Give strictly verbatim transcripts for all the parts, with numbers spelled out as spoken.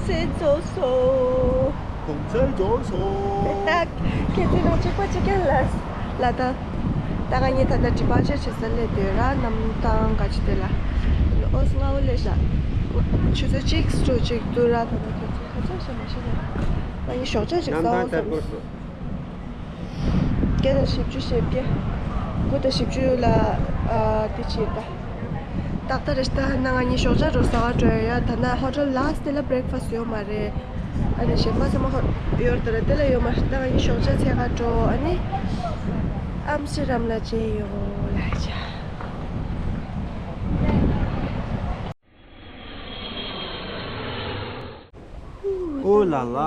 ཚེ་རྫོགས་སོ། གོང་ཚེ་རྫོགས་སོ། ད་ཁྱེད་ཚོ་རང་གཅིག་པ་གཅིག་རྐྱང་ལ་ལ་ད། ད་ང་གཉིས་ད་ལྟ་ཌི་པ་ཅར་བྱེད་ས་སླེབས་དུས་ར། གནམ་ཐང་ག་ཅི་དེ་ལ། ཨོ་སྔ་བོ་སླེབས་ཤག་ཆུ་ཚོད་གཅིག་ཙམ་ཅིག་འདུག་ར། ད་ལྟ་ཁྱེད་ཚོ་ག་ཚོད་ཤག་མ་ཤེས་ན། ང་གཉིས་ཞོགས་ཇ་ཅིག་ཟ་འོང་བསམ། བརྒྱ་དང་བཞི་བཅུ་ཞེ་བརྒྱད། དགུ་དང་བཞི་བཅུ་ལ་ཨ་དེ་བྱེད་ད། ཏག་ཏག་རེད་ད། ན་ང་གཉིས་ཞོགས་ཇ་རུ་ཟ་བར་འགྲོ་ཡ། ད་ན་ཧོ་ཊེལ་ལ་སི་ཊི་ལ་བྷི་རེག་ཕ་སི་ཊི་ཡོད་མ་རེད། ཨ་ནི་གཞན་པ་ཚང་མ་ཧོ་ཡོད་རེད་ད་ར། དེ་ལ་ཡོད་མ་རེད། ད་ང་གཉིས་ཞོགས་ཇ་འཚོལ་ག་འགྲོ། ཨ་ནི་ཨམ་སི་ཊར་ཌམ་ལ་མཇལ་ཡོང་ལ་ཅ། ཨོ་ལ་ལ།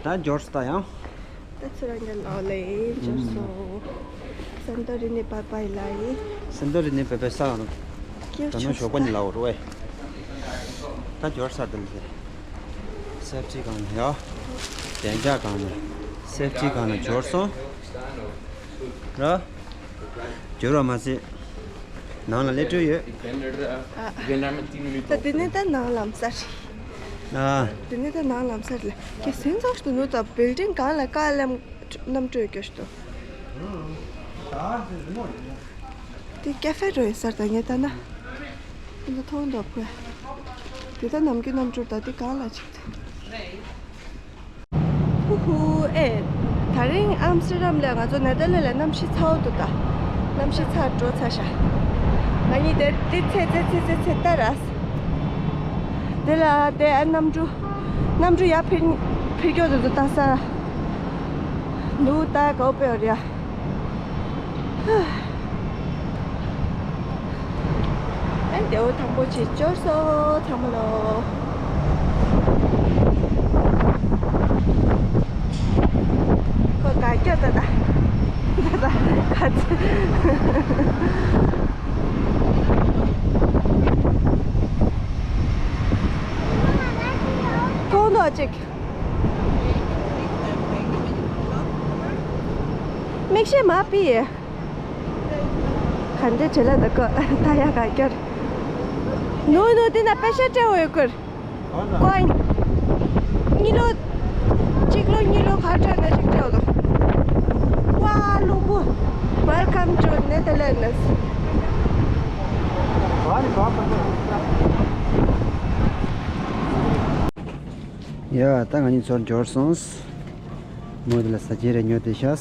ད་འབྱོར་སོང་ད་ཡང་། ད་ཚུར་རང་གི་ལག་ལ་ཡིན་འབྱོར་སོང་། སན་ཏོ་རི་ནི་བྷའི་བྷའི་ལ་ཡིན། སན་ཏོ་རི་ནི་བྷའི་བྷའི་ས་གང་། ད་ནང་ཞོགས་པ་ནི་ལ་འོ་རོ་ཨེ། ད་འབྱོར་ས་དེ་ལ་དེ། སེབ་ཊི་གང་ནས་ཡ། བདེ་འཇགས་གང་ནས། སེབ་ཊི་གང་ནས་འབྱོར་སོང་། ར། འབྱོར་བ་མ་ཟད། ནང་ལ་སླེབས་འགྲོ་ཡོད། ད་དེ་ནས་ད་ནང་ལམ་སར། ཨ། དེ་ནས་ད་ནང་ལམ་སར་ལ། ཁྱེད་སེམས་ཚོགས་ཤིག་ཏུ་ནུ་ད་བིལ་ཌིང་གང་ལ་ཀ་ལམ་གནམ་གྲུ་སྐྱོ་ཤིག་ཏུ། དེ་ཀེ་ཧྥེ་འགྲོ་ཡོད་སར་ད་ངས་ད་ན། འདི་མཐོང་འདོད་པོ། དེ་ད་ནམ་རྒྱུན་གནམ་གྲུ་ད་དེ་གང་ལ་ཅིག་ཏུ། ཧུ་ཧུ། ཨེ། ད་རིང་ཨམ་སི་ཊར་ཌམ་ལ་ང་ཚོ་ནེ་དར་ལེན་ལ་གནམ་གཤིས་ཚ་བོ་འདུག་ད། གནམ་གཤིས་ཚ་འགྲོ་ཚ་ཤག་ང་གཉིས་དེ་དེ་ཚེ་ཚེ་ཚེ་ཚེ་ཚེ་ལྟ་ར། དེ་ལ་དེ་ཨ་གནམ་གྲུ། གནམ་གྲུ་ཡར་འཕུར་འཕུར་སྐྱོད་དུ་འདུག་ད་ས། ནུ་ད་གའོ་པེ་ཡོད་རེད་ཡ། ཨ་ནི་དེའུ་དང་པོ་ཅིག་འབྱོར་སོང་ཚང་མ་ལོ། ཁོ་ག་སྐྱོ་ད་ད། ད་ད་ག་ཚོད། མཐོང་འདོད་ཅིག་མིག་ཤེལ་མ་ཕྱེ། ག་འདྲ་བྲེལ་ལ་འདུག་གོ། ད་ཡ་ག་སྐྱོར། ནུ་ནུ་འདི་ན་པེ་ཤ་སྤྲད་འོས་ཀུར། ཀོན། གཉིས་ལོ། གཅིག་ལོ་གཉིས་ལོ་ག་སྤྲད་ན་གཅིག་སྤྲད་འོས། ཀོ་ལུམ་པུར། Welcome to Netherlands. ཡ། ད་ང་གཉིས་ཚུར་འབྱོར་སོང་། མོ་དེ་ལ་ཟ་རྒྱུ་རེ་ཉོས་ཏེ་ཤག་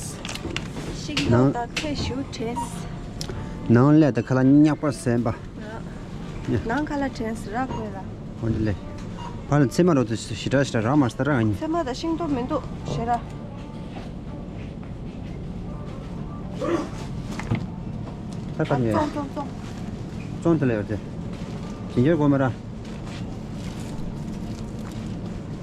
ཤིང་ཏོག་དང་ཁ་ཤུ་དྲན། ནང་ལས་ད་ཁ་ལག་ཉག་པ་ཟན་པ། ནང་ཁ་ལག་དྲན་ཟེར་ར་ཁོས་ལ། འོ་འདི་ལས། ཕར་ལ་ཚེར་མ་རོ་དེ་ཞེ་དྲག་ཞེ་དྲག་རག་མ་སོང་ད་ར་ང་གཉིས། ཚེར་མ་དང་ཤིང་ཏོག་མི་འདུག་ཞེ་དྲག་ད་ཨ་ག་ནས། བཙོང་བཙོང་བཙོང་། བཙོང་དེ་ལ་ཡོད་དེ། ཇི་འདྲ་དགོས་མ་ར། ཨ་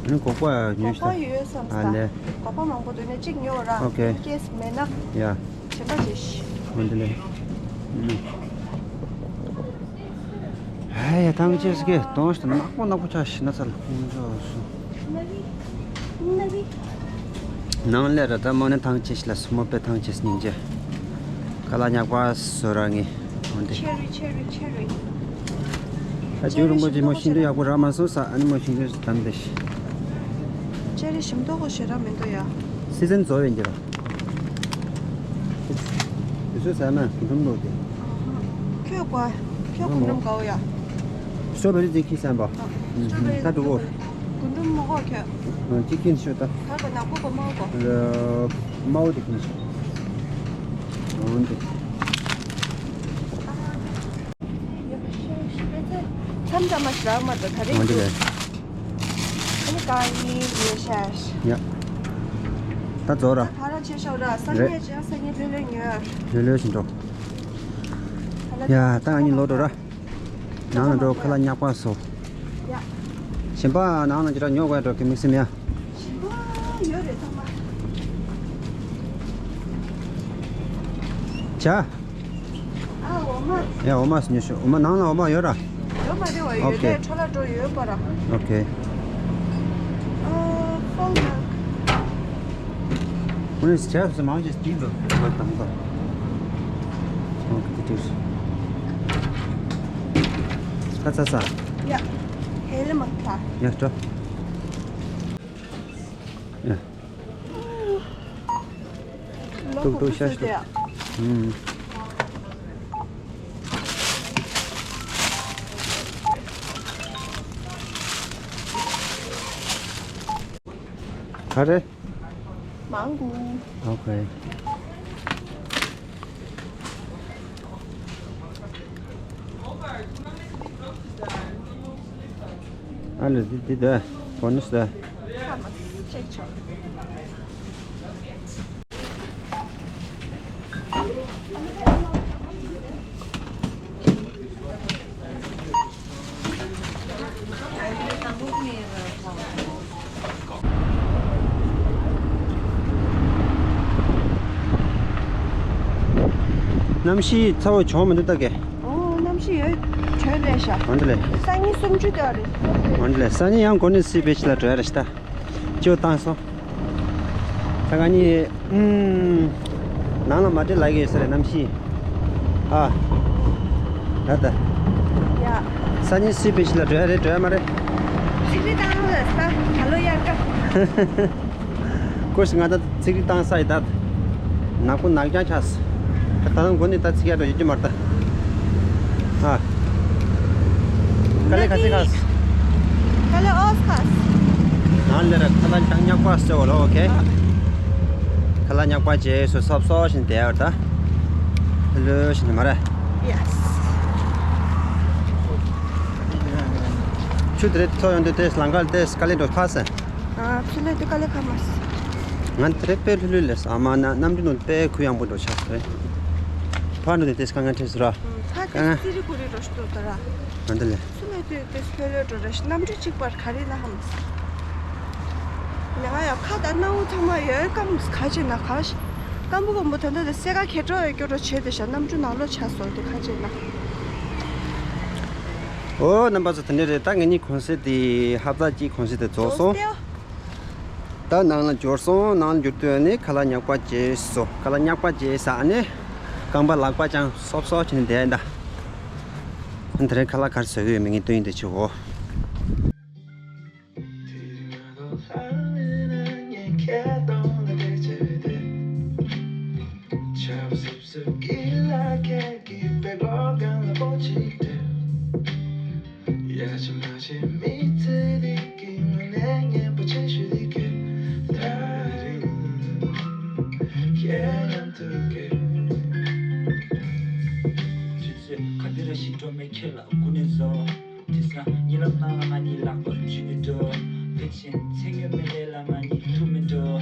ནི་སྒོག་པ་ཉོས་ཤག་སྒོག་པ་ཡོད་བསམ་ཨ་ལས། སྒོག་པ་མང་པོ་འདུག་ནས་གཅིག་ཉོ་ར། ཨོ་ཁེ། ཨིན་ཀེས་མེད་ན། ཡ། གཞན་པ་བྱེད་ཤི། འོ་འདི་ལས། ཨ་ཡ་ཐང་ཅེས་ཀྱི་དོང་ཞིག་ནག་པོ་ནག་པོ་ཆགས་ཤི་ན་ཚ་ལ་ཁོང་ཚོ་སུ། ནང་ལས་ར་ད་མོ་ནི་ཐང་ཅེས་ལ་སུ་མོ་པའི་ཐང་ཅེས་སྙིང་རྗེ། ཁ་ལག་ཉག་པ་བཟོ་ར་ངས་འོ་འདི། ཆེ་རི་ཆེ་རི་ཆེ་རི། ད་རྒྱུན་རིང་པོ་ཅིག་མོ་ཤིང་འདི་ཡག་པོ་རག་མ་སོང་ས། ཨ་ནི་མོ་ཤིང་འདི་བསྡམས་ཏེ་ཤི། ཅེ་རི་ཞིམ་མདོག་གོ་ཞེ་དྲག་མི་འདུག་ཡ། སི་ཛན་རྫོགས་ཡོད་འགྱུར། དུས་ཚོད་ཟ་མ་རྒུན་འབྲུམ་ལོག་སྟེ། ཁྱོད་ཀོ། ཁྱོད་རྒུན་འབྲུམ་དགའ་བོ་ཡ། སི་ཊོ་བེ་རི་ཅིག་ཁྱི་སམ་པ། ད་འགྲོ་གོ། རྒུན་འབྲུམ་མོ་གོ་ཁྱོད། ཅིག་ཁྱི་ཤོད་ད། ག་ག་ནག་པོ་གོ་དམར་པོ་གོ། དམར་པོ་དེ་ཁྱི་ཤོད། འོན་ཏེ། མཚམས་མཚམས་མ་ཞིག་རག་མ་འདུག་ད་རེས་འོན་ཏེ་ལས། ཨ་ནི་གང་ཡིན་ཡོད་ཤག་ཡ། ད་རྫོགས་ར། ད་རང་ཆེ་ཤོག་ར་སང་ཉིན་ཅང་སང་ཉིན་ལྷོད་ལྷོད་ཉོས། ལྷོད་ལྷོད་ཞིག་འགྲོ། ཡ་ད་ང་གཉིས་ལོག་འགྲོ་ར། ནང་ལ་འགྲོ་ཁ་ལག་ཉག་པ་བཟོ། ཡ། གཞན་པ་ནང་ལ་ཅི་ར་ཉོ་དགོས་འགྲོ་གི་མི་སེམས་ཡ། གཞན་པ་ཡོད་རེད་ཚང་མ། བྱ། ཨ་འོ་མ། ཡ་འོ་མ་ཉོ་ཤོག་འོ་མ་ནང་ལ་འོ་མ་ཡོད་ར། ཡོད་མ་རེད་བ། ཡོད་ཨོ་ཁེ། རེད་འཕྲོ་བརླག་འགྲོ་ཡོད་པ་ར། ཨོ་ཁེ། ཨ་ཧྥོལ་མིལཀ། ཁོ་ནི་བྱ་སོ་མང་ཆེ་སྟེང་དུ་བ་དང་དུ། ཨོ་ཁེ་དེ་དུས། ཁ་ཚ་ཚ། ཡ། ཧེ་ལེ་མ་ཁ། ཡ་སྤྲོ། ཏུག་ཏུག་ཤ་ཤ། ཨུམ། ག་རེ། མང་གུ། ཨོ་ཁེ། ཨ་ལེ། འདི་འདི་ད་བོ་ནས་ད། ཁ་མ་ཅེག་ཆོག་གནམ་གཤིས་ཚ་བོ་བྱུང་མི་འདུག་ད་གས། ཨོ། གནམ་གཤིས་ཡོད། གྲོད་ལས་ཤ། འོན་ཏེ་ལས། སང་ཉིན་སུམ་ཅུ་དེ་རེད། འོན་ཏེ་ལས། སང་ཉིན་ཡང་གོ་ནས་སི་བེ་ཆི་ལ་འགྲོ་ཡ་རེད་ཤ་ད། ཅོ་བཏང་སོང་། ད་ང་གཉིས། ཨུམ། ནང་ལ་མ་འདྲེ་ལ་གེ་ཟེར་གནམ་གཤིས། ཨ། ད་ད། ཡ། སང་ཉིན་སི་བེ་ཆི་ལ་འགྲོ་ཡ་རེད། འགྲོ་ཡ་མ་རེད། ཚིག་རིས་བཏང་ལ་ས་ད་ལོ་ཡར་ཀ་ཀོ་ཤི་ང་ད་ཚིག་རིས་བཏང་ས་ཡི་ད། ནག་པོ་ནག་རྐྱང་ཆགས། ད་ད་དུང་མགོ་ནས་ད་ཚིག་ཡ་འགྲོ་ཡོད་ཀྱི་མ་རེད་ད། ཨ། དཀའ་ལས་ཁ་ཚིག་ཁ། དཀའ་ལས་ཨོ་ཁ། ང་ལས་ར་ཁ་ལ་ཀྱང་ཉག་པ་ཟེར་བ་ལོ། ཨོ་ཁེ། ཁ་ལ་ཉག་པ་རྗེས་སུ་སོབ་སོབ་བཞིན་བསྡད་ཡོད་ད། ལོས་བཞིན་མ་རེད། ཡེ་སི། ཆུ་དེ་རེད་ཐོ་ཡོང་དུས་དེ་ལང་ཀ་དེ་དཀའ་ལས་འགྲོ་ཁ་ཟེར། ཨ། ཕྱི་ལོགས་དེ་དཀའ་ལས་ཁ་མ་སི། ང་དེ་རེད་དཔེ་ལྷུ་ལྷུ་ལས་ཨ་མ་ན་གནམ་གྲུ་ནང་དཔེ་གུ་ཡངས་པོ་འགྲོ་ཆགས་རེད། ཕར་འགྲོ་དུས་དེ་དཀའ་ངལ་འཕྲད་སོང་ར། ཕ་དཀའ་ངལ། ཙི་རི་ཀུ་རི་འགྲོ་ཤི་འདུག་ད་ར། ང་འདི་ལས། ཚུ་ལས་དུས་དེ་སོལ་ལོས་འགྲོ་ར་ཤི་གནམ་གྲུ་གཅིག་པར་ག་རེ་ལ་ཧམ། ང་ང་ཡ་ཁ་ད་སྣང་བ་ཚང་མ་ཡོད་སྐམ་ག་ཅེ་ན་ག་ཤི། སྐམ་པོ་སྐམ་པོ་ད་ད་ད་སེ་ག་ཁེ་ཏྲོ་ཡོད་སྐྱོ་ཏྲོ་བྱེད་དེ་ཤ་གནམ་གྲུ་ནང་ལོ་ཆ་སོ་དེ་ག་ཅེ་ན། ཨོ་རྣམ་པ་ཚོ་དེ་འདྲ་རེད། ད་ངེད་གཉིས་གུང་སེང་དེ་ཧབ་ཏ་གཅིག་གུང་སེང་དེ་རྫོགས་སོང་། ད་ནང་ལ་འབྱོར་སོང་། ནང་ལ་འབྱོར་དུས་ནི་ཁ་ལག་ཉག་པ་བརྗེས་སོ། ཁ་ལག་ཉག་པ་བརྗེས་ས་ནི་རྐང་པ་ལག་པ་ཅང་སོབ་སོབ་བྱས་ནས་བསྡད་ཡིན་ད། དེ་རིང་ཁ་ལག་ག་རེ་བཟོ་གི་ཡོད་མེད་ངས་སྟོན་ཡིན་དེ་ཆུ་འོ། དུས་ཚོད་ག་དུས་ར་ཞིག་འགྲོ་མེད་ཁྱེད་ལ་སྒུག་ནས་བཟོ། དེང་སང་གཉིད་ལམ་ནང་ལ་ང་གཉིས་ལག་པ་འཇུས་ནས་འགྲོ། ཕལ་ཆེར་ཚེ་སྔོན་མའི་ལས་ལ་ང་གཉིས་ཐུག་མེད་འགྲོ།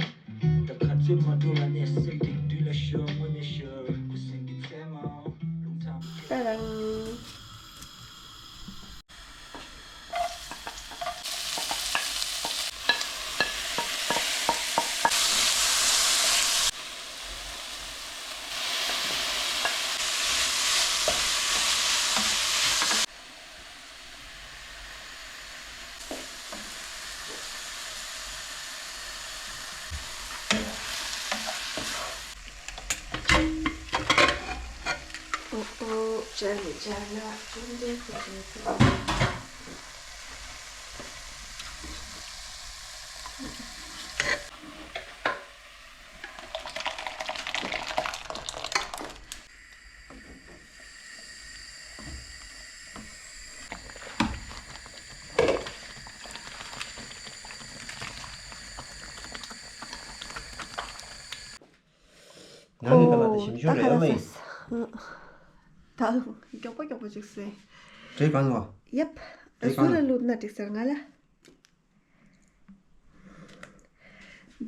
ད་ག་ཚོད་མ་འགྲོ་ལ་ནས་སེམས་ཀྱི་མདུན་ལ་ཤོར་དངོས་གནས་ཤོར་ཁུ་སིམ་གྱི་མཚན་མ་རླུང་ཐང་། ཏ་རང་། ཨོ་ཨོ། ཅ་ལི་ཅ་ལ་ཀུན་དེ་ཀུན་དེ་ཀུན། ནང་ནས་ཁ་ལག་དེ་ཞིམ་ཤོས་རེད་ཨ་མ་ཡིན། ད་མགྱོགས་པོ་མགྱོགས་པོ་ཅིག་ཟས། འདྲེ་གང་ལོ། ཡབ། འདྲེ་གང་ལོ། སུ་ལ་ལུག་ན་འགྲིག་ཟེར་ང་ལ།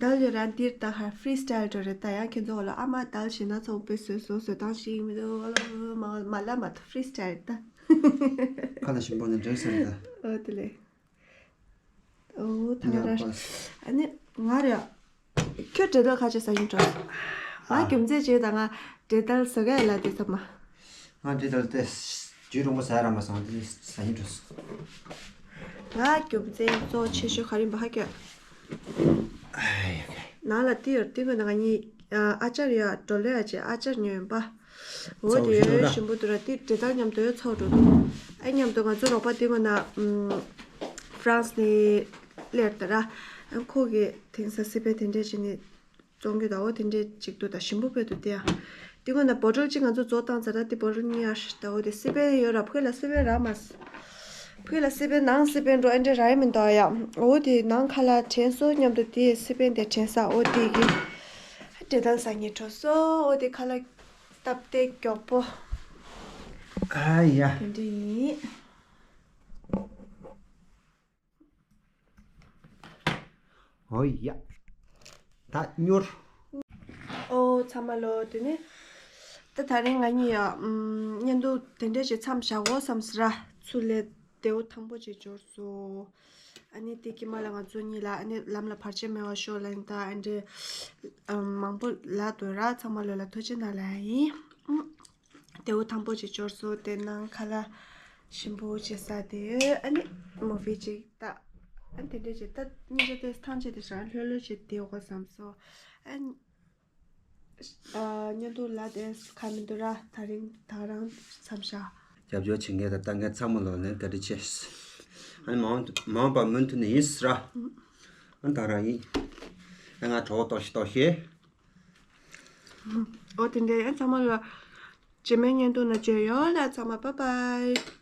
དལ་ཡོད་ར་འདིར་ད་ཧར་ཧྥི་རི་སི་ཊལ་འགྲོ་རེད། ད་ཡང་ཁྱེད་ཚོ་ལ་ཨ་མ་དལ་བྱེད་ན་ཚོང་པའི་བཟོས་བཟོ་བཟོ་སྟངས་ཤིག་མི་འདུག་ཨོ་ལོ་མ་མ་ལ་མ་ཐུ་ཧྥི་རི་སི་ཊལ་ད། ཁ་ལ་ཞིམ་པོ་ནི་འདྲེ་ཟེར་ད། ཨོ་དེ་ལས། ཨོ་ཐང་ར། ཨ་ནི་ང་རེད། ཁྱོད་འབྲས་དལ་ཁ་ཆེ་ཟ་ཡིན་འགྲོ། ང་རྒྱུ་མཚན་བྱས་ད་ང་འབྲས་དལ་ཟ་ག་ཡ་ལ་དེ་ཚོ་མ། ང་འབྲས་དལ་དེ་རྒྱུས་རིང་པོ་ཟ་ཡ་ར་མ་སོང་དེ་ཟ་ཡིན་འགྲོ་སོང་། ང་རྒྱུ་མཚན་གཙོ་ཆེ་ཤོས་ག་རེ་ཡིན་པ་ཧ་གྱོད། ཨ་ཡ་གི། ནང་ལ་དེ་ཡོད་དེ་ངོས་ནང་གཉིས་ཨ་ཅར་ཡོད་འགྲོ་ལོས་ཨ་ཅེ་ཨ་ཅར་ཉོས་ཡིན་པ། འོ་དེ་ཡོད་ཞིམ་པོ་འདུག་ར་དེ་འབྲས་དལ་མཉམ་དུ་ཡོད་ཚོགས་འགྲོ་འདུག་ཨ་མཉམ་དུ་ང་ཚོ་རོགས་པ་དེ་ངོས་ན་ཧྥ་རན་སི་ནས། ལེར་ད་ར། ཨ་ཁོ་གིས་དེང་སང་སི་པན་དེ་འདྲས་བྱས་ནས་བཙོང་གི་འདུག་འོ་དེ་འདྲས་ཅིག་འདུག་ད་ཞིམ་པོ་དཔེ་འདུག་དེ་ཡ། དེ་ཀོ་ན་བོ་ཊལ་གཅིག་ང་ཚོ་བཙོང་བཏང་ཙང་ད་དེ་བོ་ཊལ་གཉིས་ཨ་ད་འོ་དེ་སི་པན་ཡོད་ར། བོད་ལ་སི་པན་རག་མ་སོང་། བོད་ལ་སི་པན་ནང་སི་པན་འགྲོ་ཨེ་འདྲས་རག་ཡ་མི་འདུག་ཡ། འོ་དེ་ནང་ཁ་ལག་དྲན་སོང་སྙམ་དུ་དེ་སི་པན་དེ་དྲན་ས་འོ་དེ་གི་འབྲས་ཐང་ས་ངེ་འགྲོ་སོང་། འོ་དེ་ཁ་ལག་སྟབས་བདེ་མགྱོགས་པོ། ཨ་ཡ། དེ་འདྲ་ཡིན། ཨོ་ཡ། ད་མྱུར། ཨོ་ཚང་མ་ལོ། དེ་ནས་ད་དེ་རིང་ང་གཉིས་ཡ་ཨམ་བརྙན་ཐུང་དེ་འདྲས་ཞིག་མཚམས་བཞག་གོ་བསམ་སོང་ར། ཚུར་ལ་བདེ་པོ་ཐང་པོ་ཅིག་འབྱོར་སོང་། ཨ་ནི་དེ་གི་མ་ལ་ང་ཚོ་གཉིས་ལ་ཨ་ནི་ལམ་ལ་བར་ཆད་མེད་པ་ཤོག་ལབ་ཡིན། ད་ཨ་འདྲས་ཨམ་མང་པོ་ལབ་འདུག་ར། ཚང་མ་ལོ་ལ་ཐུགས་རྗེ་གནང་ལབ་ཡིན། ཨམ། བདེ་པོ་ཐང་པོ་ཅིག་འབྱོར་སོང་། དེ་ནང་ཁ་ལག་ཞིམ་པོ་ཅིག་ཟ། དེ་ཨ་ནི་མུ་བི་ཅིག་ལྟ། ཨ་ནི་དེ་འདྲས་ཅིག་ད་སྙིང་རྗེ་དེ་ཐང་ཆད་དེ་ཞག་ལྷོད་ལྷོད་ཅིག་བསྡད་དགོས་བསམ་སོང་། ཨ་ནི་ཨ་བརྙན་ཐུང་ལ་དེ་ཁ་མི་འདུག་ར། དེ་རིང་ད་རང་མཚམས་བཞག་རྒྱབ་སྐྱོར་བྱེད་མཁན་དང་ལྟ་མཁན་ཚང་མ་ལོ་ལ་བཀའ་དྲིན་ཆེ། ཨ་ནི་མ་འོངས་མ་འོངས་པ་མུ་མཐུད་ནས་ཡིན་ཟེར་ར། ཨ་ནི་ད་རང་ཡིན། ཨ་ང་གྲོགས་ཏོག་ཤི་ཏོག་ཤི། ཨོ་དེ་འདྲས། ཨ་ཚང་མ་ལ་རྗེས་མའི་བརྙན་ཐུང་ནང་མཇལ་ཡོང་། ལ་ཚང་མ་bye bye།